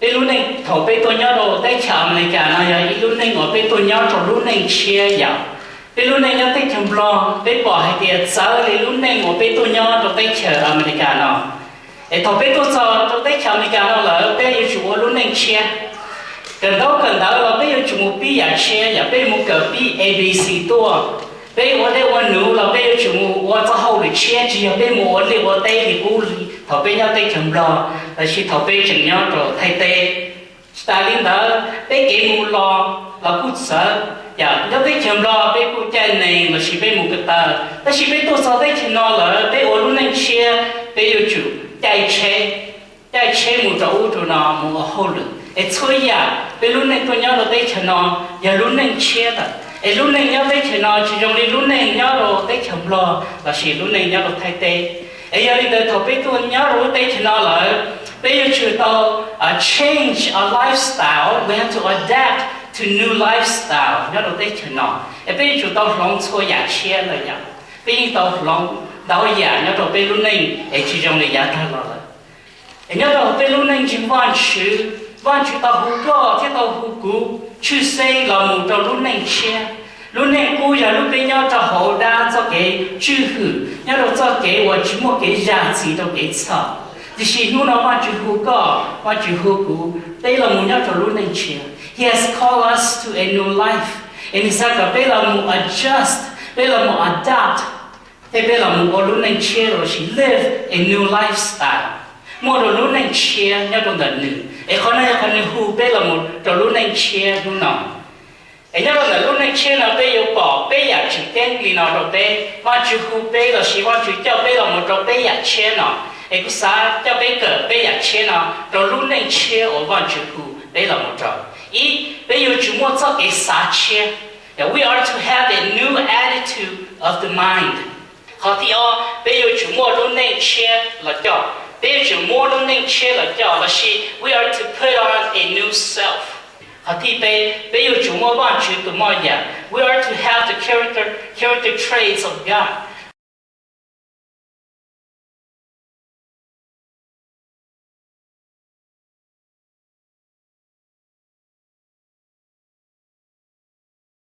Peb lub neej thaum peb tuaj nyob rau teb chaws Amelikas no yog ib lub neej uas peb tuaj nyob rau lub neej tshiab yom. Peb lub neej nyob teb chaws Nplog peb pom hais tias txawv li lub neej uas peb tuaj nyob rau teb chaws Amelikas no. Es thaum peb tuaj txog rau teb chaws Amelikas no lawm peb yuav tsum ua lub neej tshiab. Kawm ntaub kawm ntawv los peb yuav tsum mus pib yam tshiab yom, peb mus kawm pib A B C tuaj. Peb ua dej ua num los peb yuav tsum mus ua txoj hauj lwm tshiab, tsis yog peb mus ua liaj ua teb li qub li thaum peb nyob teb chaws Nplog los sis thaum peb tseem nyob rau Thaib teb. Tsis tas li ntawd peb kev mus los los kuj txawv yom, nyob teb chaws Nplog peb kuj caij nees los sis peb mus ko taw, tab sis peb tuaj txog teb chaws no lawm peb ua lub neej tshiab, peb yuav tsum caij tsheb, caij tsheb mus rau ub rau no mus ua hauj lwm. Es txhua yam peb lub neej tuaj nyob rau teb chaws no yog lub neej tshiab tawm. Es lub neej nyob teb chaws no tsis zoo li lub neej nyob rau teb chaws Nplog los sis lub neej nyob rau Thaib teb. Es yog li ntawd thaum peb tuaj nyob rau lub teb chaws no lawm, peb yuav tsum tau change our lifestyle, we have to adapt to new lifestyle nyob rau teb chaws no. Es peb yuav tsum tau hloov txhua yam tshiab lawm yom, peb yeej tau hloov ntau yam nyob rau peb lub neej es tsis zoo li yav tag los lawm. Es nyob rau peb lub neej ntseeg Vajtswv, Vajtswv tau hu koj thiab tau hu kuv tshwj xeeb los mus rau lub neej tshiab. Lub neej qub yog lub peb nyob rau hauv dab txoj kev tswj hwm, nyob rau txoj kev uas tsis muaj kev zam txim rau kev txhaum. Tiam sis hnub no Vajtswv hu koj, Vajtswv hu kuv, peb los mus nyob rau lub neej tshiab. He has called us to a new life. Es nws xav kom peb los mus adjust, peb los mus adapt, thiab peb los mus ua lub neej tshiab los sis live a new lifestyle, muaj rau lub neej tshiab nyob rau ntawm nws. Es qhov no yog qhov nws hu peb los mus rau lub neej tshiab hnub no. Es nyob rau ntawm lub neej tshiab no peb yuav pom peb yam tseem ceeb li no rau peb, Vajtswv hu peb los sis Vajtswv coj peb los mus rau peb yam tshiab no. Es kuv xav coj peb kawm peb yam tshiab no rau lub neej tshiab uas Vajtswv hu peb los mus rau. Ib, peb yuav tsum muaj txoj kev xav tshiab. We are to have a new attitude of the mind. Qhov thib ob, peb yuav tsum muaj lub neej tshiab los coj. Peb yuav tsum muab lub neej tshiab los coj los sis we are to put on a new self. Qhov thib peb, peb yuav tsum muaj Vajtswv tus moj yam. We are to have the character, character traits of God.